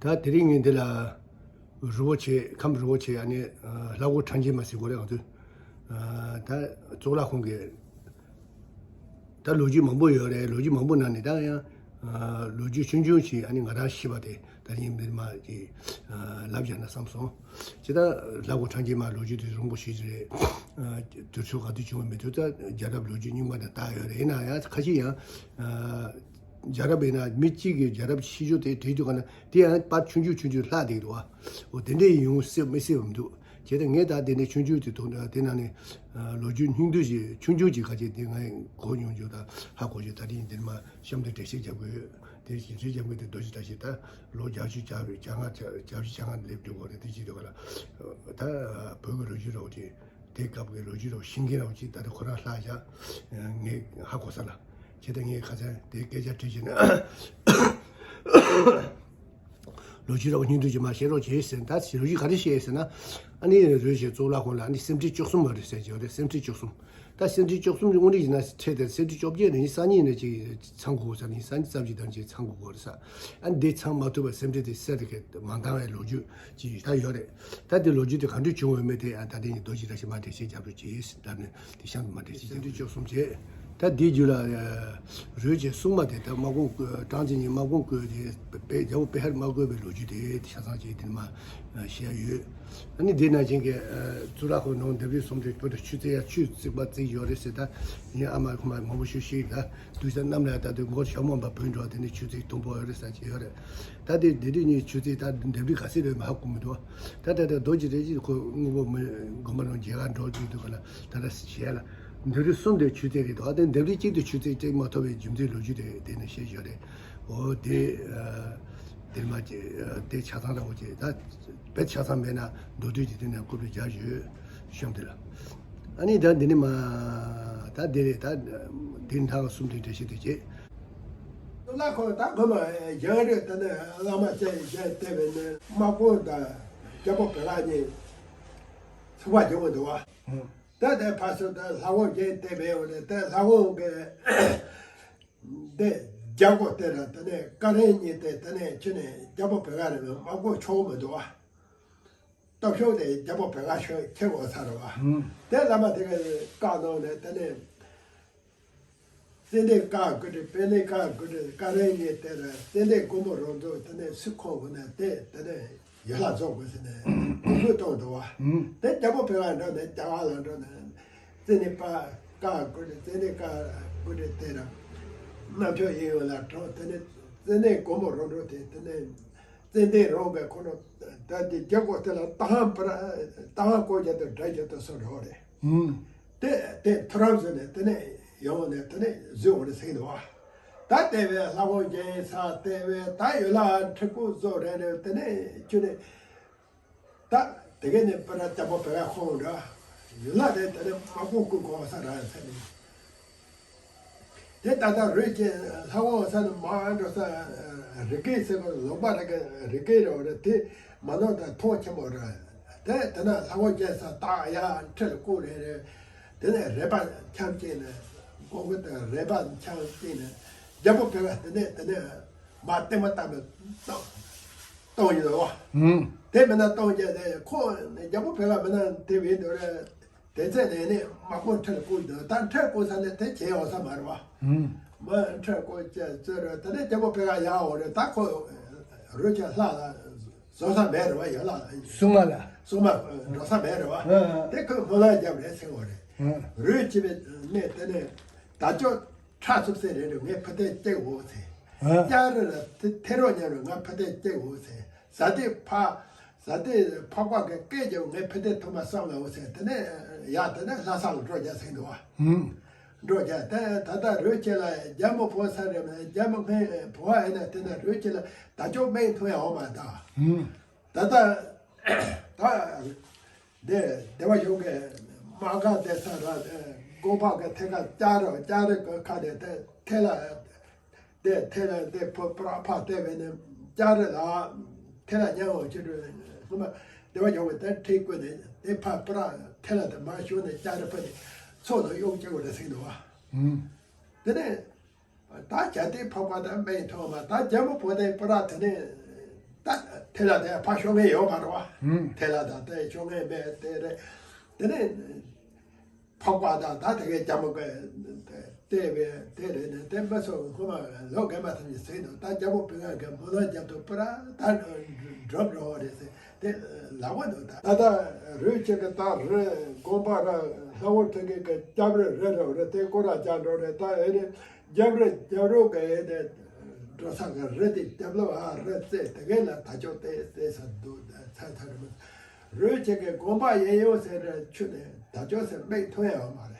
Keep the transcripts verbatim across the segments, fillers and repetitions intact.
ད་དེ་རིང་ངས་འདི་ལ་རི་བོ་ཆེ་ཁམས་རི་བོ་ཆེ་ཨ་ནི་ལྷ་སྒོ་ཁྲ་འགྱེད་མ་ཟེར་དགོས་རེད། ང་ཚོས་ད་གཙུག་ལག་ཁང་གི་ད་ལོ་རྒྱུས་མང་པོ་ཡོད་རེད། ལོ་རྒྱུས་མང་པོ་ནང་ནས་ད་ཡང་ལོ་རྒྱུས་ཆུང་ཆུང་ཞིག་ཨ་ནི་ང་རང་ཤེས་པ་དེ་ད་རིང་འདིར་མ་ཅིག་ལབ་བཞག་ན་བསམ་སོང་། ཅི་ད་ལྷ་སྒོ་ཁྲ་འགྱེད་མ་ལོ་རྒྱུས་དེ་རིང་པོ་ཞིག་རེད། དུས་ཚོད་ག་དུས་བྱུང་བ་མི་ཐུབ། ད་རྒྱལ་རབས་ལོ་རྒྱུས་རྙིང་པ་དང་ད་ཡོད་རེད། ཡིན་ན་ཡང་ཁ་ཤས་ཡང་རྒྱལ་རབས་ཡིན་ན་མི་གཅིག་གིས་རྒྱལ་རབས་ཤེས་རྒྱུ་དེ་བྲིས་འདུག་ག་ན་དེ་ཡང་པར་ཆུང་ཆུང་ཆུང་ཆུང་ལྷག་བསྡད་འདུག་བ། འོ་དེ་འདྲའི་ཡོང་སྲིད་མི་སྲིད་པ་མི་འདུག་བྱས་ཙང་ངས་ད་དེ་ནས་ཆུང་ཆུང་དེ་ཐོག་ནས་དེ་ནང་ནས་ལོ་རྒྱུས་སྙིང་བསྡུས་ཤིག་ཆུང་ཆུང་ཅིག་ཁ་ཅིག་དེ་ངས་གོ་མྱོང་རྒྱུ་དང་ཧ་གོ་རྒྱུ་ད་རིང་འདིར་མ་གཤམ་དུ་འགྲེལ་བཤད་རྒྱབ་དགོས་ཡོད། དེ་ཞིབ་འཇུག་རྒྱབ་མཁན་དེ་རྡོ་རྗེ་བཀྲ་ཤིས་ད་ལོ་བརྒྱད་ཅུ་གྱ་གྱ་ལྔ་བརྒྱད་ཅུ་གྱ་ལྔ་སླེབས་འགྲོ་གི་རེད། དེ་ཅི་འདྲ་ག་ལ་ད་བོད་ཀྱི་ལོ་རྒྱུས་རོགས་ཀྱི་དེ་སྐབས་ཀྱི་ལོ་རྒྱུས་རོགས་ཤེས་མཁན་རོགས་ཀྱི་ད་ལྟ་ཁོ་རང་ལྷག་བཞག་ངས་ཧ་གོ་ས་ལ་བྱས་ད་ངས་ཁ་སང་དེ་སྐད་ཆ་དྲིས་བྱས་ན། ལོ་རྒྱུས་རོགས་སྙིང་བསྡུས་ཀྱི་མ་བཤད་རོགས་བྱེད་ཟེར། ད་ལོ་རྒྱུས་ག་རེ་བཤད་ཟེར་ན། ཨ་ནི་རོལ་ཆེན་གཙུག་ལག་ཁང་ལ་ཨ་ནི་སེམས་ཁྲལ་བཅུ་གསུམ་མ་རེད་ཟེར་གྱི་ཡོད་རེད། སེམས་ཁྲལ་བཅུ་གསུམ། ད་སེམས་ཁྲལ་བཅུ་གསུམ་དངོས་གནས་ཡིན་ན་ཁྲལ་དེ་སེམས་ཁྲལ་བཅོ་བརྒྱད་ནས་ནི་སང་ཉིན་ནས་ཅིག་ཚང་དགོས་ས་ནི་སང་ཉིན་ཙམ་ཅིག་དང་ཅིག་ཚང་དགོས་གོ་རེད་ས། ཨ་ནི་དེ་ཚང་མ་ཐུབ་པ་སེམས་ཁྲལ་དེ་སེལ་དེ་གས་མ་འདང་བའི་ལོ་རྒྱུས་ཅིག་ད་ཡོད་རེད། ད་དེ་ལོ་རྒྱུས་དེ་ག་འདྲ་བྱུང་བའི་མེད་དེ་ཨ་ད་དེ་ནི་རྡོ་རྗེ་བཀྲ་ཤིས་མ་འགྲེལ་བཤད་རྒྱབ་རོགས་གྱིས་ལབ་ནས་དེ་གཤམ་དུ་མ་འགྲེལ་བཤད་རྒྱབ་རོགས་གྱིས། སེམས་ཁྲལ་བཅུ་གསུམ་བྱས། ད་དེའི་རྒྱུད་ལ་རོལ་ཆེན་སྲུང་མ་དེ་ད་དམག་དཔུང་བསྐོས་ཀྲང་ཙེ་ཉིན་དམག་དཔུང་བསྐོས་ཏེ་པེ་རྒྱལ་པོ་པེ་ཧར་དམག་དཔོན་པའི་ལོ་རྒྱུས་དེ་ཆ་ཚང་ཅིག་དེ་ནས་མ་བཤད་ཡོད། ཨ་ནི་དེ་ནང་བཞིན་གྱི་གཙུག་ལག་ཁང་ནང་ལྡེབས་རིས་གསུམ་དེ་བོད་དུ་ཆོས་རྩེ་ཡ་ཆོས་རྩིག་པ་རྩིག་ཡོད་རེད་ཟེར། ད་ངས་ཨ་མ་ཁོ་མ་མང་པོ་ཞིག་ཤེས་ད་དུས་ས་གནམ་ལ་ད་དུས་མགོ་ཞྭ་མོ་འབབ་བུད་འགྲོ་དེ་ནས་ཆོས་རྩིག་དུམ་བུ་ཡོད་རེད་ཟེར་གྱི་ཡོད་རེད། ད་དེ་དེ་དུས་ནས་ཆོས་རྩིག་ད་ལྡེབས་རིས་ག་ཚད་རེད་མ་ཧ་གོ་མི་འདུག་ད་ད་ད་རྡོ་རྗེ་རེད་ཅིག་ཁོ་དངོས་པོ་མི་དགོན་པ་ནང་མཇལ་ཁ་འགྲོ་རྒྱུ་འདུག་ག་ལ་ད་ལྟ་བཤད་ལ། ལྡེབས་རིས་གསུམ་དེ་ཆོས་རྩིག་རེད་འདུག་ཨ་དེ་ལྡེབས་རིས་གཅིག་དེ་ཆོས་རྩིག་རྩིག་མ་ཐུབ་པའི་རྒྱུ་མཚན་ལོ་རྒྱུས་དེ་དེ་ནས་བཤད་ཡོད་རེད། འོ་དེ་དེ་མ་ཅི་དེ་ཆ་ཚང་ར་བོ་ཅི་ད་བེད་ཆ་ཚང་མེད་ན་མདོ་དོན་གྱི་དེ་ནས་བཀོད་པའི་རྒྱ་ཡོད་གཤམ་དེ་ལ། ཨ་ནི་ད་འདི་ནི་མ་ད་དེ་རེད། ད་དེ་འདྲ་གསུམ་དེ་འགྲེལ་བཤད་དེ་བྱེད། གཙུག་ལག་ཁང་ད་ཁོ་མ་ཡང་རེད། ད་ནི་བླ་མ་བཅས་བཅས་བལྟས་པས་ནི་དམག་དཔོན་དང་རྒྱལ་པོ་བེ་ལ་གཉིས་ཚུགས་པ་འཇོག་གི་འདུག་བ། ད་དེ་ཕར་ཚུར་ད་ལྷ་ཁང་བརྒྱད་བལྟས་པས་འོ་ནས་ད་ལྷ་ཁང་གི་དེ་རྒྱལ་སྒོ་དེ་ར་ད་ནི་ཀ་རེ་གཉིས་དེ་ད་ནི་ཁྱོད་ནས་རྒྱལ་པོ་བེ་ལ་རེད་མ་དམག་དཔོན་ཆོག་མི་འདུག་བ། སྟོབས་ཤུགས་དེ་རྒྱལ་པོ་བེ་ལ་ཤོད་ཁྱེད་འོ་ས་རེད་བ། ཨང་། དེ་བླ་མ་དེ་ག་བཀའ་གནང་ནས་དེ་ནས་ཙན་དན་བཀའ་དགོས་རེད། པེ་ལེ་བཀའ་དགོས་རེད། བཀའ་རེ་ངས་དེ་ལ་ཙན་དན་མགོན་པོ་རང་ཚོ་དེ་ནས་སུ་ཁོང་གི་ནས་དེ་དེ་ནས་ཡུལ་ལྷ་རྫོགས་དགོས་ཟེར་ནས་དགོངས་འཁོད་བཏང་འདུག་བ། ཨང་། དེ་རྒྱལ་པོ་བེ་ལ་འགྲོ་ནས་རྒྱ་གར་ལ་འགྲོ་ནས་ཙན་དན་པ་བཀའ་དགོས་རེད། ཙན་དན་བཀའ་དགོས་རེད། དེ་ར་རྣམ་ཐོས་ཡིན་ཡོད་ལ་གྲོགས་དེ་ནས་ཙན་དན་མགོན་པོ་རང་འགྲོ་དེ་དེ་ནས་ཙན་དན་རང་གི་ཁོ་ན་ད་དེ་རྒྱལ་སྒོ་དེ་ལ་ཏ་ཧང་པ་ར་ཏ་ཧང་བསྐོར་རྒྱུ་དང་སྒྲ་རྒྱུ་དང་སོགས་འགྲོ་རེད། ཨང་། དེ་དེ་ཐོ་རངས་བཟོས་ནས་དེ་ནས་ཡོང་ནས་དེ་ནས་བཟོས་འོང་ནས་ཟིན་འདུག་བ། ད་དེ་བས་ལྷ་ཁང་རྒྱལ་ས་དེ་བས་ད་ཡོད་ལ་ཁྲི་སྐུ་བཟོ་རེ་རེ་དེ་ནས་ཁྱོད་ནས་ད་དེ་གས་ནས་པ་ར་རྒྱལ་པོ་བེ་ལ་ཁོང་འདྲ་ཡོད་ལ་དེ་དེ་ནས་དམག་དཔུང་བསྐོས་དགོས་ས་ར་ཟེར་ནས། དེ་ད་ལྟ་རོལ་ཆེན་ལྷ་ཁང་ས་ནས་མར་འགྲོ་ས་རི་སྐེད་ཟེར་བ་ལུང་པ་རི་སྐེད་རི་སྐེད་རེད་བ་རེད། དེ་མ་ནོར་དང་ཐོག་ཆེན་པོ་རེད། དེ་དེ་ན་ལྷ་ཁང་བཅས་ས་སྟག་ཡ་ཁྲི་ལ་བསྐོར་རེ་རེ། དེ་ནས་རལ་པ་འཆམ་བཅས་ནས་སྒོ་ཁུ་དང་རལ་པ་འཆམ་བཅས་ནས་རྒྱལ་པོ་བེ་ལ་དེ་ནས་དེ་ནས་མ་བསྟན་པ་བཏང་ནས་བཏང་བཏང་ཡོད་དོ། ཨང་། དེ་མིན་ན་བཏང་རྒྱ་དེ་ཁོ་རྒྱལ་པོ་བེ་ལ་མིན་ན་དེ་བས་འདུག་རེད། དེ་ཚེ་ནས་ནི་དམག་དཔོན་ཁྲིར་བསྐོས་འདུག་ད་ཁྲིར་བསྐོས་ས་ནས་དེ་བྱེད་ཡོང་ས་མ་རེད་བ། ཨང་། མི་ཁྲིར་བསྐོས་བྱས་ཚོད་རེད། ད་ནི་རྒྱལ་པོ་བེ་ལ་ཡར་འོང་རེད། ད་ཁོ་རོལ་ཆེན་ལྷ་ལ་བཟོ་ས་མེད་རེད་བ། ཡོད་ལ་སྲུང་མ་ལ། སྲུང་མ་འགྲོ་ས་མེད་རེད་བ། ཨང་། དེ་ཁོས་སྨོན་ལམ་བརྒྱབ་རེད་ཟེར་བ་རེད། ཨང་། རོལ་ཆེན་པའི་གནས་དེ་ནས་ད་ཅོ་ཁྲ་ཚུབ་ཟེར་རེད་འདུག་ངས་ཕུ་ཐེ་སྐྱེ་འོ་ཟེར། ཨང་། སྐྱ་རི་ལ་ཐེ་ཐེ་རོ་ཉར་རུ་ང་ཕུ་ཐེ་སྐྱེ་འོ་ཟེར། ཟ་དེ་ཕ་ཟ་དེ་ཕག་པ་གི་སྐད་ཀྱང་ངས་ཕུ་ཐེ་ཐོག་མ་བསམ་ལ་འོ་ཟེར། དེ་ནས་ཡ་དེ་ནས་ལྷ་ས་ལ་འགྲོ་རྒྱ་ཟེར་འདུག་བ། ཨང་། འགྲོ་རྒྱ་དེ་ད་ལྟ་རོལ་ཆེན་ལ་རྒྱ་མི་ཕོ་ས་རེད་མ་རྒྱ་མི་སྨན་ཕོ་བ་ཡིན་ན་དེ་ནས་རོལ་ཆེན་ལ་ད་ཅོག་སྨན་ཐོན་ཡ་འོ་མ་ད། ཨང་། ད་ལྟ་ད། དེ་སྡེ་བ་གཞུང་གི་དམག་སྒར་དེ་ས་ར་སྒོ་འཕགས་ཀྱི་ཐད་ཀ་ལྕགས་རི་ལྕགས་རི་གི་ཁ་ནས་དེ་ཐེ་ལ་དེ་ཐེ་ལ་དེ་ཕོ་པྲ་ཕ་དེ་བས་ནས་ལྕགས་རི་ལ་ཐེ་ལ་ཉལ་འོང་ཕྱིར་སྔོན་མ་སྡེ་བ་གཞུང་གི་དེ་ཁྲིད་བསྐོས་ནས་དེ་ཕ་པྲ་ཐེ་ལ་དེ་མར་ཞོན་ནས་ལྕགས་རི་ཕ་ནས་མཚོ་ནང་གཡུག་བཅུག་པ་རེད་ཟེར་འདུག་བ། ཨང་། དེ་ནས། ད་རྒྱ་དེ་ཕོག་པ་དང་སྨན་ཐོག་མ་ད་རྒྱ་མི་ཕོ་དེ་པ་ར་དེ་ནས་ ད་དེ་ལ་དེ་ཕར་ཤོག་ངེས་ཡོད་མ་རེད་བ། ཨུམ། དེ་ལ་ད་དེ་ཤོག་ངེས་མེད་དེ་རེད། དེ་ནས་འཕགས་པ་དང་ད་དེ་གའི་རྒྱ་མོ་གི་བལྟས་པས་དེ་རེད་ནས་དེ་མི་སོགས་སྔོན་མ་ལོ་རྒན་པ་ཐམས་ཅད་ཟེར་འདུག་ད་རྒྱལ་པོ་པི་ཝང་གིས་སྨོན་ལམ་རྒྱབ་དུས་པུ་ར་ད་འགྲུབ་འགྲོ་བ་རེད་ཟེར་དེ་ལབ་པ་འདུག་ད་ད་ལྟ་རུས་ཆེ་གི་ད་རི་དགོན་པ་ར་ལྷ་བོ་ཐེག་གི་སྐྱབས་རི་རེད་རེད་རེད་དེ་སྐོར་ར་རྒྱག་འགྲོ་རེད། ད་ཨེ་རེད། རྒྱབ་རི་རྒྱབ་རོགས་ཀྱི་ཨེ་དེ་འགྲོ་ས་གི་རི་དེ་རྒྱབ་ལོགས་ཨ་རི་རྩེ་དེ་གའི་ལ་ད་ཅོག་དེ་རྩེ་ས་འདུག་ཚ་ཚ་རི་མོ་རོས་ཁྱེད་ཀྱི་དགོན་པ་ཡན་ཡོད་ཟེར་ར་ཆུ་ནས་ད་ཅོག་ཟེར་མིག་ཐོན་ཡོད་མ་རེད།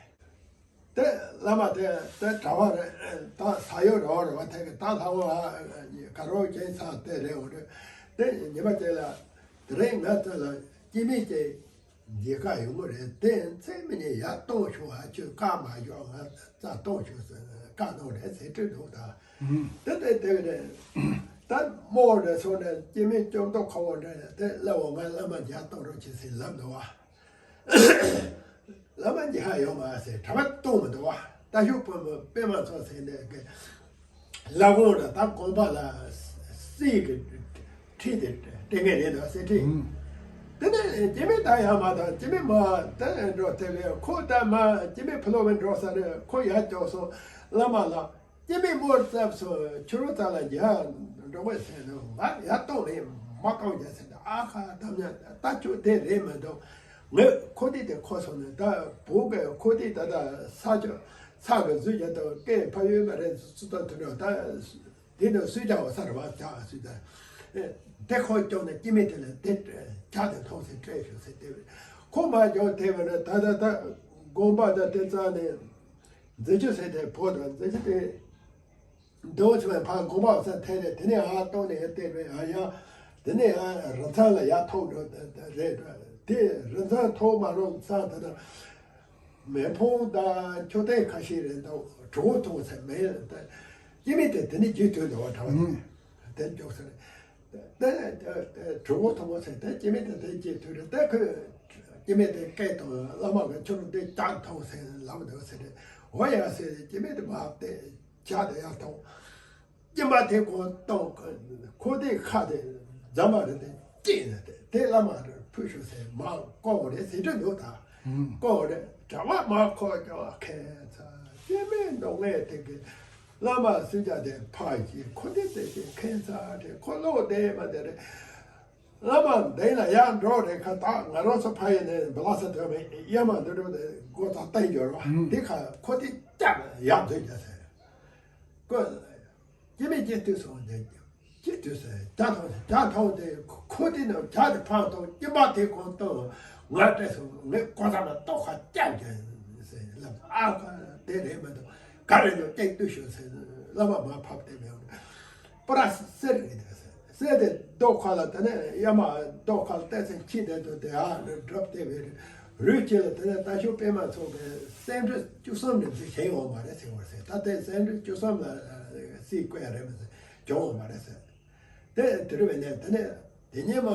དེ་བླ་མ་དེ་དེ་གྲྭ་བ་རེད། ད་ས་ཡོད་རོགས་རེད་བ། དེ་གི་ད་ལྷ་བོ་ཨ་ག་རོ་ཁྱེད་ས་དེ་རེད་འོ་རེད། དེ་ཉི་མ་དེ་ལ་དེ་རིང་ང་ཚོ་ལ་སྐྱེ་མེད་ཀྱི་མཇལ་ཁ་ཡོང་གི་རེད། དེ་ཚེ་མི་ཉན་ཡར་གཏོང་ཤོག་ཨ་ཁྱོད་བཀའ་མ་ཞོག་ང་རྩ་གཏོང་ཤོག་ཟེར་བཀའ་གནང་རེད་ཟེར་དྲིས་འདུག་ད་ཨུམ། དེ་དེ་དེ་རེད། ད་རྨོ་རེད་སོང་ནས་སྐྱེ་མེད་སྐྱོབ་མདོག་ཁ་བོ་འདྲ་དེ་སླེ་བོ་ང་བླ་མ་མཇལ་གཏོང་རོགས་བྱེད་ཟེར་ལབ་འདུག་བ། བླ་མ་མཇལ་ཁ་ཡོང་མ་ཟེར་གྲྭ་པ་གཏོང་མི་འདུག་བ། རྟ་ཤུག་དཔོན་པོ་པདྨ་ཚོགས་ཟེར་ནས་གི་ལ་དགོན་ར་ད་དགོན་པ་ལ་སྲིད་ཀྱི་ཁྲིད་དེ་སྤྲད་མཁན་རེད་འདུག་སྲིད་ཁྲིད། ཨུམ། དེ་ནས་སྐྱེ་མེད་ད་ཡང་མ་དང་སྐྱེ་མེད་མ་ད་འགྲོ་དེ་བས་ཁོ་ད་མ་སྐྱེ་མེད་ཕུ་ལོ་བས་འགྲོ་ས་རེད། ཁོ་ཡར་སྐྱོགས་སོང་བླ་མ་ལ་སྐྱེ་མེད་མོར་བཙབ་སོང་ཁྱོད་རང་ཚ་ལ་རྒྱ་འགྲོ་བས་ཟེར་ནས་ང་ཡར་གཏོང་རེད་མ་གཏོང་རྒྱ་ཟེར་ནས་ཨ་ཁ་དམ་ཉ་ད་ཁྱོད་དེ་རེད་མི་འདུག་ངས་ཁོ་དེ་དེ་ཁོ་སོང་ནས་ད་བུ་གས་ཁོ་དེ་ད་ད་ས་ཆ་ས་གི་བཟོས་རྒྱ་དང་སྐད་ཕ་ཡུལ་མ་རེད་སུ་ད་དུ་འགྲོ་ད། དེ་ནས་སུས་ཀྱང་འོ་ས་ར་བ་ཇག་སུས་ད། དེ་ཁོ་སྐྱོང་ནས་སྐྱེ་མེད་དེ་ལ་དེ་ཇག་དེ་མཐོང་ཟེར་སྤྲད་ཤོག་ཟེར་དེ་བས་ཁོ་མ་སྐྱོང་དེ་བས་ན་ད་ད་ད་དགོན་པ་ད་དེ་རྩ་ནས་མཛེས་ཆུ་ཟེར་དེ་བོ་དང་མཛེས་ཆུ་དེ་འདོད་ཆུ་བས་ཕ་དགོན་པ་འོ་ས་ཐེ་རེད། དེ་ནས་ཨ་སྟོང་ནས་བལྟས་པས་ཨ་ཡ་དེ་ནས་ཨ་རི་མཚང་ལ་ཡར་ཐོག་འགྲོ་རེད། དེ་རི་མཚང་ཐོག་མ་རོགས་ས་ད་ད། མེ་ཕུང་དང་མཆོད་རྟེན་ཁ་ཤས་རེད་འདུག་གྲོད་ཁོག་མཐོང་ཟེར་མེད་རེད། སྐྱེ་མེད་དེ་དེ་ནས་རྗེས་མཐུན་འདུག་བ་གྲྭ་བ་དེ་དེ་མགྱོགས་ཟེར། དེ་གྲོད་ཁོག་མཐོང་ཟེར་དེ་སྐྱེ་མེད་དེ་དེ་རྗེས་མཐུན་རེད། དེ་ཁོས་སྐྱེ་མེད་དེ་སྐད་དང་བླ་མ་གི་ཁྱོད་རང་དེ་ལྕགས་མཐོང་ཟེར་ལབ་འདུག་ཟེར་རེད། འོ་ཡ་ཟེར་སྐྱེ་མེད་དེ་མ་བལྟས་ཇག་དེ་ཡར་མཐོང་། སྐྱེ་མ་དེ་ཁོ་གཏོང་ཁོ་དེ་ཁ་དེ་རྫ་མ་རེད་དེ་སྐྱེས་ནས་དེ་དེ་བླ་མ་རེ་ཕུལ་ཤོག་ཟེར་མ་བསྐོར་རེད་ཟེར་གྱི་འདུག་ད་ཨུམ། བསྐོར་རེད། གྲྭ་བ་མ་ཁོ་ཀྱང་ཁྱད་མཚར་སྐྱེ་མེད་མདོ་སྔགས་དེ་གི་བླ་མ་སུས་ཀྱང་དེ་ཕ་ཞིག་ཁོ་དེ་དེ་དེ་ཁྱད་མཚར་རེད། ཁོ་བློ་བདེ་མ་བདེ་རེད། བླ་མ་འདི་ལ་ཡར་འགྲོ་རེད། ཁ་ད་ང་རང་ཚོ་ཕ་ཡུལ་ནས་བླ་ས་དོན་མེད་ཡ་མ་འདི་འགྲོ་དེ་སྒོ་ད་བསྟན་འགྱུར་བ་ཨུམ། དེ་ཁ་ཁོ་དེ་བཅག་ཡར་འཛུལ་རྒྱ་ཟེར། ཀོ། སྐྱེ་མེད་སྐྱེ་དུས་སོང་ནས་སྐྱེ་དུས་སུ་ཇག་ཐོང་ཇག་ཐོང་དེ་ཁོ་དེ་ནས་ཇག་དེ་ཕང་ཐོང་སྐྱེ་མ་དེ་གོང་ཐོང་ང་སྤྲད་སོང་ངས་ཀོ་ཐང་ལ་ལྟོ་ཁ་བཅག་གྱིན་ཟེར་ལབ། ཨ་ཁ་དེ་རེད་མ་གཏོགས་ག་རེ་ཡོད་སྐྱེ་དུས་ཤོད་ཟེར་བླ་མ་མ་ཕབ་དེ་མེད། པ་ར་གསེར་རེད་ཟེར། གསེར་དེ་རྡོ་ཁ་ལ་དེ་ནས་གཡའ་མ་རྡོ་ཁ་ལ་བལྟས་ཚེ་ཁྱི་དེ་ཚོ་དེ་ཨ་རི་སྒྲུབ་སྟེ་བས་རུས་ཁྱི་ལ་དེ་ནས་རྟ་ཤུག་པད་མ་ཚོ་གི་སེམས་ཁྲལ་བཅུ་གསུམ་རེ་ཚོ་བྱེད་ཡོང་བ་རེད་ཟེར་བ་ཟེར། ད་དེ་སེམས་ཁྲལ་བཅུ་གསུམ་ལ་སྲིད་བཀོད་ཡ་རེད་མ་ཟེར་བྱུང་བ་མ་རེད་ཟེར། དེ་དེ་རུ་བས་ནས་དེ་ནས་དེ་ཉིན་མ་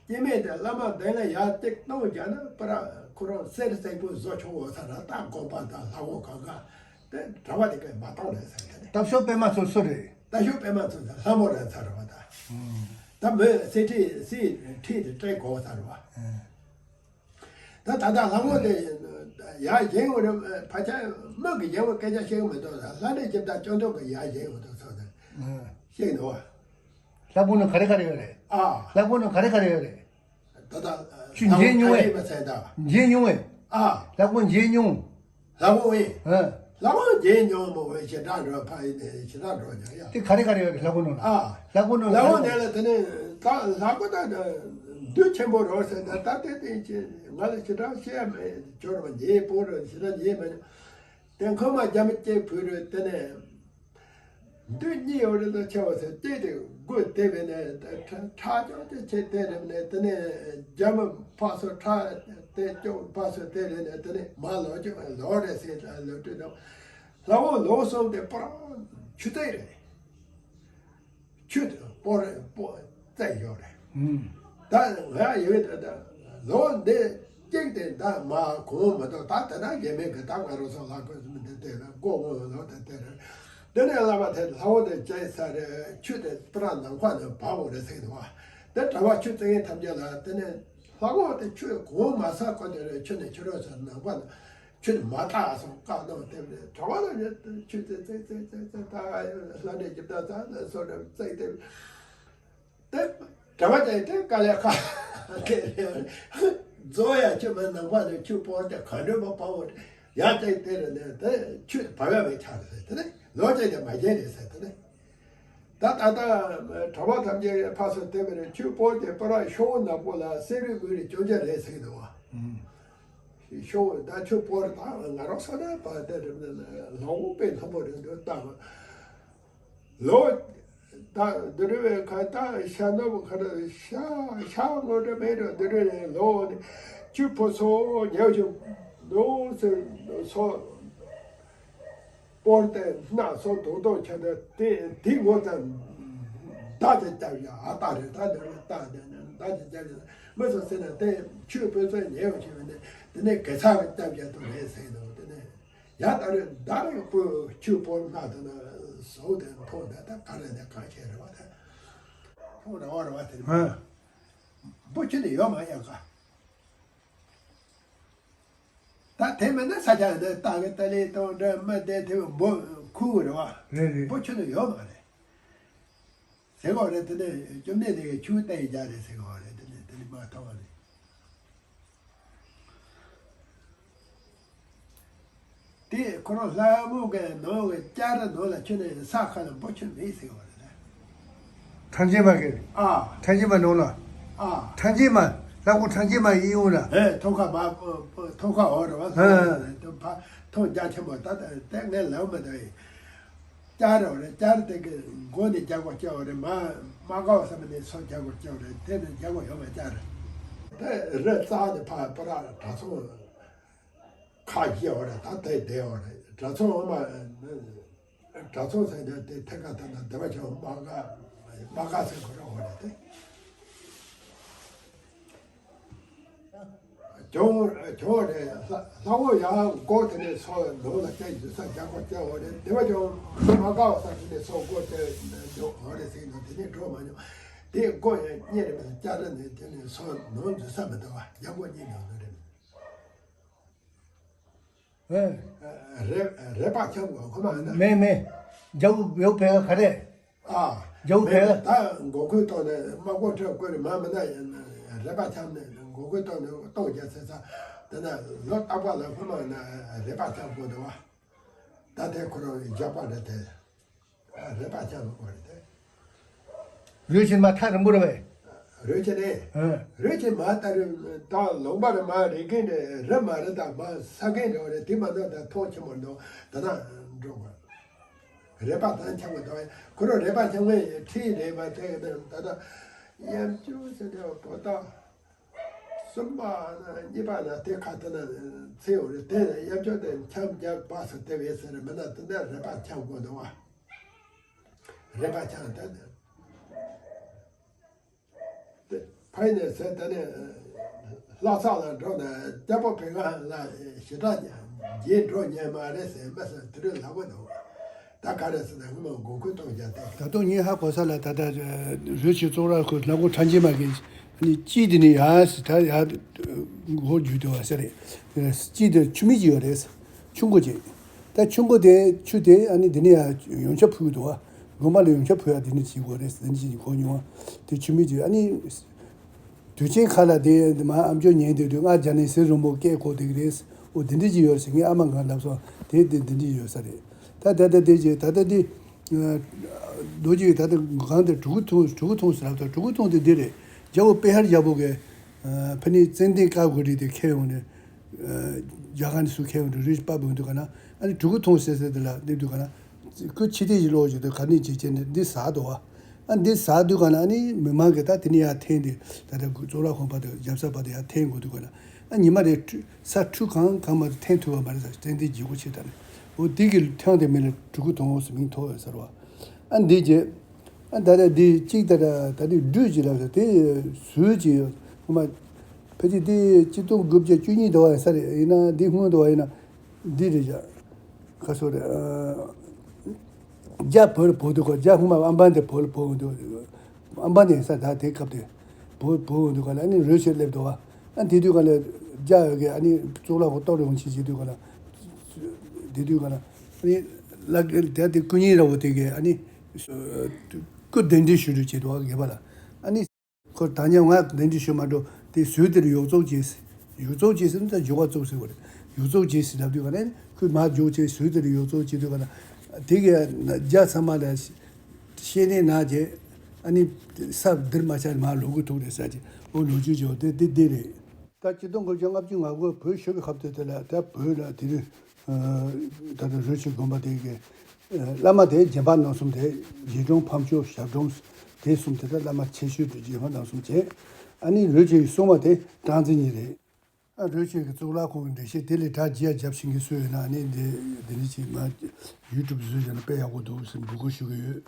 སྐྱེ་མེད་དེ་བླ་མ་གདན་ལ་ཡར་བཏེག་གཏོང་བྱས་ན་པ་ར་ཁོ་རང་གསེར་སེར་པོ་བཟོ་ཆོག་འོ་ས་ར་ད་དགོན་པ་དང་ལྷ་ཁང་གང་ག་དེ་གྲྭ་པ་དེ་གས་མ་གཏོང་རེད་ཟེར། དེ་ནས་རྟ་ཤུག་པད་མ་ཚོ་སུ་རེད། རྟ་ཤུག་པད་མ་ཚོ་ལྷ་མོ་ར་ཚ་ར་བ་ད། ད་མོས་སྲིད་ཁྲི་སྲིད་ཁྲི་དེ་སྤྲད་དགོས་ས་ར་བ། ད་ད་ལྟ་ལྷ་མོ་དེ་ཡར་བཞེངས་འོང་རེད། ཕལ་ཆེར་མི་གི་རྒྱལ་པོ་སྐད་ཆ་བཤད་གི་མི་འདུག་ལྷ་འདྲེ་ཇི་ལྟར་སྐྱོན་འདུག་གི་ཡར་བཞེངས་འོང་འདུག་ཚོ་དེ་བཤད་འདུག་བ། ལྷ་ཁང་ནང་ག་རེ་ག་རེ་ཡོད་རེད། ཨ། ལྷ་ཁང་ནང་ག་རེ་ག་རེ་ཡོད་རེད། ད་ལྟ་ཁྱོད་མཇལ་མྱོང་བས། མ་ཚད་ད། མཇལ་མྱོང་བས། ཨ། ལྷ་ཁང་མཇལ་མྱོང་། ལྷ་ཁང་ཨེ། ཨ། ལྷ་ཁང་མཇལ་མྱོང་མོ་བས་ཞེ་དྲག་འགྲོ་ཕ་ཡི་ནས་ཞེ་དྲག་འགྲོ་ཀྱང་ཡ། དེ་ག་རེ་ག་རེ་ཡོད་རེད་ལྷ་ཁང་ནང་ལ། ཨ། ལྷ་ཁང་ནང་ལ་ལྷ་ཁང་ག་རེ་ནས་ལ་དེ་ནས་ད་ལྷ་ཁང་ད་འདུས་ཆེན་པོ་རོ་ཟེར་ད་ད་དེ་དེ་ཅི་ང་ལ་ཞེ་དྲག་བཤད་ཡ་མེད། ཇོ་ར་མ་ཉེས་པོ་རོ་ཞེ་དྲག་ཉེས་མེད། དེ་ཁོ་མ་རྒྱ་མི་སྐྱེས་བུ་རེད། དེ་ནས་མདུན་གཉིས་ཡོད་རེད་དོ། ཆེ་བ་ཟེར་སྐྱེས་དེ་སྒོ་དེ་བས་ནས་ཁྲ་ཁྲ་ཅོག་ཅོག་བྱས་དེ་རེད་ནས། དེ་ནས་རྒྱ་མི་ཕ་སོ་ཁྲ་དེ་ཅོག་ཕ་སོ་དེ་རེད་ནས། དེ་ནས་མ་ལོ་ཅོག་ལོ་རེད་ཟེར་ལོ་དྲུག་དང་ལྷ་བོ་ལོ་གསུམ་དེ་པོ་རང་ཆུ་ཚོད་རེད། ཆུ་དེ་སྤོ་རེད་སྤོ་བཙལ་ཡོད་རེད། ཨུམ། ད་ང་ཡོད་ད་ད་ལོ་འདི་གཅིག་དེ་ད་མ་གོང་མ་གཏོགས་ད་ད་ད་རྒྱ་མི་གི་ད་ང་རང་ཚོ་ལྷ་ཁང་མི་འདི་དེ་ལ་སྒོ་སྒོ་ལོ་དེ་དེ་རེད། དེ་ནས་བླ་མ་དེ་ལྷ་བོ་དེ་བྱས་ས་རེད། ཆུ་དེ་སྤུ་ར་ནམ་མཁའ་ནས་འབབ་འོ་རེད་ཟེར་གི་འདུག་བ། དེ་གྲྭ་པ་ཆོས་བཙལ་མཁན་ཐམས་ཅད་ལ་དེ་ནས་ལྷ་བོ་དེ་ཆུ་གོང་མ་ས་ཁོ་དེ་རེད། ཆུ་ནས་ཆུ་རོལ་ས་ནམ་མཁའ་ནས་ཆུ་ནས་མ་བཏགས་སོང་བཀག་གནང་དེ་རེད། གྲྭ་པ་ལ་ནི་ཆུ་བཙལ་བཙལ་བཙལ་བཙལ་བཙལ་ད་ལྷ་འདྲེ་རྒྱུ་ད་ད་ལ་སོ་རེ་བཙལ་དེ། དེ་གྲྭ་པ་དེ་དེ་དཀའ་ལས་ཁག་དེ་རེད། རྫོགས་ཡ་ཆུ་མ་ནམ་མཁའ་ནས་ཆུ་སྤོར་ཏེ་ག་འདྲ་མ་སྤོར་བ་ཡ་དེ་དེ་རེད་ནས་དེ་ཆུ་བབ་ཡ་མེད་ཆགས་རེད། དེ་ནས་ལོ་ཅན་དེ་མ་བརྒྱལ་རེད་ཟེར། དེ་ནས་ད་ད་ལྟ་གྲྭ་པ་ཐམས་ཅད་ཕར་ཚུར་བལྟས་པ་རེད། ཆུ་སྤོར་ཏེ་སྤུ་ར་ཤོག་བུ་ནག་པོ་ལ་སེ་རུས་མིག་རུས་བཅོ་བརྒྱད་རེད་ཟེར་གི་འདུག་བ། ཤོག་བུ་ད་ཆུ་སྤོར་ད་ང་རང་ས་ན་པ་དེ་རེད། ལྷ་བོ་དཔེ་སློང་པོ་རེད་འདུག་ད། ལོ། ད་འདི་རུ་བའི་ཁ་ད་ཤ་ནོ་ཁ་ད་ཤ་ཤ་ངོ་འདྲ་མེད་འགྲོ། འདི་རུ་ནས་ལོ་ནི་ཆུ་ཕོ་སོ་ཉེ་ཞིག་ནོ་ཟེར་སོ་སྤོར་ཏེ་སྣ་སོ་དོག་དོག་ཆ་ད་དེ་དེ་ངོ་ཙམ་བདག་ཅིག་བརྒྱབ་ཡ་ཨ་ད་རེད། ད་འདི་རུ་ད་འདི་ནི་བདག་ཅིག་བརྒྱབ་ཡ་མི་སོ་ཟེར་ན་དེ་ཆུ་ཕོ་སོ་ཉེ་ཞིག་བྱས་པ་ནི་དེ་ནས་གེ་སར་བརྒྱབ་ཡ་དུ་རེད་ཟེར་ནོ་དེ་ནས། ཡ་ད་རེས་ད་རེས་སྤོས་ཆུ་སྤོ་ལྔ་དེ་ན་ཟོག་དེ་མཐོང་ད་ད་ག་རེ་ནས་གང་བྱས་རེད་བ། ད་མཐོང་རེ་བ་རེ་བ་དེ་ནི་མ་འབུ་ཆུ་ནི་ཡོད་མ་ཡ་ག་ད་དེ་མིན་ན་ས་ཆ་འདི་ད་གི་ཏ་ལི་ཏོ་འདྲ་མི་དེ་དེ་འབུ་ཁུ་རེད་བ། རེད་རེད། འབུ་ཆུ་ནི་ཡོད་མ་རེད། ཟེར་གོ་རེད། དེ་ནས་བཅོམ་ལྡན་འདས་ཀྱིས་ཆུ་བལྟས་རྒྱ་རེད་ཟེར་གོ་རེད། དེ་ནས་དེ་ནས་མ་ཐོག་རེད། དེ་ཁོ་རང་ལྷ་མོ་གི་ནང་གི་ལྕགས་རི་ནང་ལ་ཆུ་ནས་ས་ཁ་ལ་འབུ་ཆུ་མེད་ཟེར་གོ་རེད། ཐང་ཆེན་མ་གི། ཨ། ཐང་ཆེན་མ་ནང་ལ། ཨ། ཐང་ཆེན་མ། ལྷ་སྐུ་ཐང་ཆེན་མ་ཡིན་འོང་ལ། ཨེ་ཐོག་ཁ་མ་ཐོག་ཁ་འོ་རེད་བ། ཧ། ཐོག་རྒྱ་ཆེན་པོ་ད་དེ་ངས་ལབ་མི་འདུག་ལྕགས་རི་བ་རེད། ལྕགས་རི་དེ་གི་མགོ་ནས་རྒྱ་སྒོ་སྐྱེ་བ་རེད། མ་མ་དགའ་བ་བསམ་ནས་སོ་རྒྱ་སྒོ་སྐྱེ་བ་རེད། དེ་ནས་རྒྱ་སྒོ་ཡོད་མ་ལྕགས་རི། དེ་རི་རྩ་ནས་ཕར་སྤུ་ར་གྲྭ་ཚང་ཁ་བཞི་བ་རེད། ད་དེ་བསྡད་བ་རེད། གྲྭ་ཚང་འོ་མ་གྲྭ་ཚང་ཟེར་ནས་དེ་ཐད་ཀ་ཐད་ན་སྡེ་པ་ཆེན་མ་དགའ་མ་དགའ་ཟེར་གོ་རེད་བ་རེད་དེ། གྱོང་གྱོང་རེད། ལྷ་ལྷ་བོ་ཡང་སྒོ་དེ་ནས་སོ་ནང་ལ་བསྐྱལ་ཡོད་ས་རྒྱ་སྒོ་བསྐྱལ་བ་རེད། དེ་བ་ཀྱང་མ་དགའ་བ་ས་དེ་ནས་སོ་སྒོ་བསྐྱལ་འགྲོ་བ་རེད་ཟེར་ནོ། དེ་ནས་འགྲོ་མ་མྱོང་། དེ་སྒོ་ཡང་རྙེད་རེད་མ་ཟེར། ལྕགས་རི་ནས་དེ་ནས་སོ་ནང་འཛུལ་ས་མི་འདུག་བ། རྒྱ་སྒོ་རྙེད་མྱོང་ནི་རེད། ཨེ། རེ་རེ་པ་ཁྱབ་གོ་ཁོ་མ་ཡིན་ན། མེད་མེད། རྒྱ་བོ་ཡོད་པའི་ག་རེ། ཨ། རྒྱ་བོ་མེད་ཕལ། ད་མགོ་ཁུག་ཐོག་ནས་དམག་དཔོན་ཁྲོད་བསྐོས་རེད་མ་མིན་ན་རེ་པ་ཁྱབ་ནས་མགོ་ཁུག་ཐོག་ནས་གཏོང་རྒྱ་ཟེར་ས་དེ་ན་ལོ་རྟག་པ་ལ་ཁོ་མ་ཡིན་ན་རེ་པ་ཁྱབ་དགོས་འདུག་བ། ད་དེ་ཁོ་རང་རྒྱག་པ་རེད་དེ། རེ་པ་ཁྱབ་དགོས་རེད་དེ། རུས་ཆེན་མ་ཐག་རིང་པོ་རེད་པས། རུས་ཆེན་ནི། ཨ། རུས་ཆེན་མ་ལྟ་རུ་ད་ལུང་པ་རེ་མ་རེ་གིན་རེ་རི་མ་རེ་དང་མ་ས་གིན་རེ་བ་རེ་དེ་མ་ནོར་ད་ཐོག་ཆེན་མོ་འདུག་ད་ན་འགྲོ་དགོས། རེ་པ་དང་ཆང་མ་དང་ཁོ་རང་རེ་པ་ཆང་མའི་ཁྲིད་རེ་པ་དེ་ད་ད་ཡམ་ཅུ་ཟེར་དེ་བོ་ད་གསུམ་པ་ན་གཉིས་པ་ན་དེ་ཁ་ད་ན་ཚེ་ཡོང་རེ་དེ་ཡམ་ཅུ་དེ་ཆང་རྒྱག་པ་སུ་དེ་བས་ཟེར་མི་ན་དེ་ན་རེ་པ་ཆང་དགོས་འདུག་བ། རེ་པ་ཆང་དེ་ནི། དེ་ཕ་ཡི་ནས་ཟེར་དེ་ནས་ལྷ་ས་ལ་འགྲོ་ནས་རྒྱལ་པོ་བེ་ལ་ལ་ཞེ་དྲག་རྗེས་འགྲོ་ཉན་མ་རེད་ཟེར་མ་ཟེར་དེ་རུ་ལབ་པ་འདུག་ད་ག་རེ་ཟེར་ན་སྔོན་མ་མགོ་ཁུག་གཏོང་རྒྱ་དེ། ད་དུང་ངས་ཧ་གོ་ས་ལ་ད་ལྟ་རུས་ཆེན་བཙོག་ར་ཁོ་ལ་ཁོ་ཁྲ་འཇིགས་མ་གི་ནི་དཀྱིལ་དེ་ནི་ཡ་ཟེར་ད་ཡ་མགོ་རྒྱུག་དེ་བ་ཟེར་རེད། དཀྱིལ་དེ་ཆུ་མིག་ཅིག་ཡོད་རེད། ཆུ་མགོ་ཅིག་ད་ཆུ་མགོ་དེ་ཆུ་དེ་ཨ་ནི་དེ་ནས་ཡང་ཡོན་ཆབ་ཕུལ་གི་འདུག་བ། དགོན་པ་ལ་ཡོན་ཆབ་ཕུལ་ཡ་དེ་ནས་བྱེད་དགོས་རེད་ཟེར་དེ་འདྲ་ཅིག་གོ་མྱོང་བ། དེ་ཆུ་མིག་ཅིག་ཨ་ནི། དུས་ཆེན་ཁག་ལ་དེ་མ་ཨམ་ཅོག་ཉན་དུས་དུས་ང་རྒྱ་ནས་ཟེར་རུང་མོ་སྐད་གོ་དེ་གི་རེད། འོ་དེ་འདྲ་ཅིག་ཡོད་ཟེར། ངའི་ཨ་མ་ང་ལབ་སོང་དེ་དེ་འདི་འདྲ་ཅིག་ཡོད་ས་རེད། ད་ད་ད་དེ་ཅིག་ད་ད་དེ། རྡོ་རྗེ་ད་ལྟ་གང་དེ་གྲུ་གུ་ཐུང་གྲུ་གུ་ཐུང་ཟེར་ལབ་ད་གྲུ་གུ་ཐུང་དེ་འདི་རེད། རྒྱལ་པོ་པེ་ཧར་རྒྱལ་པོ་གི་ཕ་ནི་ཙན་དན་དཀར་གོ་རི་དེ་ཁྱེར་ཡོང་ནས། རྒྱ་གར་ནས་སུ་ཁྱེར་ཡོང་དུས་རུས་པ་བུན་དུས་ག་ན་ཨ་ནི་གྲུ་གུ་ཐུང་ཟེར་ཟེར་དེ་ལ་སླེབས་དུས་ག་ན་ཁོ་ཕྱི་དེ་ཡི་ལོག་བྱས་དུས་ག་ནས་བྱེད་ཅེས་ནས་འདི་ཟ་དོ་བ། ཨ་འདི་ཟ་དུས་ག་ན་ཨ་ནི་མི་མང་གི་ད་དེ་ནས་ཡར་འཐེན་ཏེ་ད་ལྟ་གཙུག་ལག་ཁང་བར་དུ་རྒྱབ་ས་བར་དུ་ཡར་འཐེན་དགོས་དུས་ག་ན་ཨ་ཉི་མ་རེ་ཁྲུ་ས་ཁྲུ་གང་གང་མ་འཐེན་ཐུབ་པ་མ་རེད་ཟེར། ཙན་དན་རྗེ་སྒོ་ཕྱེ་ད་ནས་འོ་འདི་གི་ཐང་དེ་མིན་ལ་གྲུ་གུ་ཐུང་ཟེར་མིང་ཐོགས་ཡོད་ཟེར་བ། ཨ་འདི་རྗེས། ཨ་ད་ལྟ་འདི་གཅིག་ད་ལྟ་ད་ལྟ་སྦྲུལ་གཅིག་ལབ་ས་དེ་ཟུར་གཅིག་ཡོད་ཁོ་མ། ཕལ་ཆེར་དེ་གཅིག་སྟོང་དགུ་བརྒྱ་བཅུ་གཉིས་དུ་བ་ཡིན་ས་རེད། ཡིན་ན་འདི་སྔོན་དུ་བ་ཡིན་ན་འདི་རེད་བཞག་ཁ་སོ་རེད། ཨ་ རྒྱ་བོད་ལ་བོད་དུ་གོ། རྒྱ་སྔོན་མ་ཨམ་བན་དེ་བོད་ལ་བོད་འོང་དུས། ཨམ་བན་དེ་ས་ད་དེ་སྐབས་དེ་བོད་བོད་འོང་དུས་ག་ལ་ཨ་ནི་རོལ་ཆས་སླེབས་འདུག་བ། ཨ་དེ་དུས་ག་ལ་རྒྱ་ཡོད་གི་ཨ་ནི་གཙུག་ལག་ཁང་གཏོར་ཡོང་ཆེད་བྱེད་དུས་ག་ལ། དེ་དུས་ག་ལ་ཨ་ནི་ལ་དེ་དེ་སྐུ་ཉིད་ར་བོ་དེ་གི་ཨ་ནི་སྐུ་གདན་འདྲེན་ཞུ་རྒྱུ་བྱེད་འདུག་བ་དགོན་པ་ལ། ཨ་ནི། ཁོ་ད་ཉམས་ང་ལན་འདྲི་ཞུ་མ་འགྲོ། དེ་ཟུར་དེར་ཡོག་བཙུགས་བྱས། ཡོག་བཙུགས་བྱས་ཟེར་ན་ད་འགྱུར་བ་བཙུགས་ཟེར་བ་རེད། ཡོག་བཙུགས་བྱས་ཟེར་ལབ་དུས་ག་ནས་ཁོས་མར་རྒྱུགས་བྱས་ཟུར་དེར་ཡོག་བཙུགས་བྱེད་དུས་ག་ན། དེ་གི་རྒྱ་ཚང་མ་ལ་བཤད་ནས་ན་རྗེས་ཨ་ནི་ས་འདིར་མ་ཆགས་མར་ལོག་གི་ཐུག་རེད་ཟེར་གྱི། འོ་ལོ་རྒྱུས་ཀྱི་འོ་དེ་དེ་དེ་རེད། ད་ཆིག་སྟོང་དགུ་བརྒྱ་ལྔ་བཅུ་ང་དགུ་བོད་ཆོལ་ཁ་གཏད་དེ་ལ་ད་བོད་ལ་དེ་རིང་ད་ལྟ་རོལ་ཆས་དགོན་པ་དེ་གི་བླ་མ་དེ་རྗེ་འབངས་རྣམ་གསུམ་དེ་རྗེ་དྲུང་ཕམ་ཆོས་ཞབས་དྲུང་དེ་གསུམ་དེ་ད་བླ་མ་ཆེ་ཤོས་དེ་རྗེ་འབངས་རྣམ་གསུམ་བྱས། ཨ་ནི་རོལ་ཆས་ཀྱི་སྲུང་མ་དེ་སྲོང་བཙན་གཉིས་རེད། ཨ་རོལ་ཆས་ཀྱི་གཙུག་ལག་ཁང་གི་འགྲེལ་བཤད་དེ་ལས་གྲ་རྒྱས་རྒྱབ་ཤིང་གི་སྲོལ་ཡོད་ན་ཨ་ནི་འདི་འདི་འདྲ་ཅིག་མ་ཡུ་ཊུབ་བཟོས་བྱས་ན་དཔེ་ཡག་པོ་འདུག་ཟེར་འབོད་སྐུལ་ཞུ་གི་ཡོད།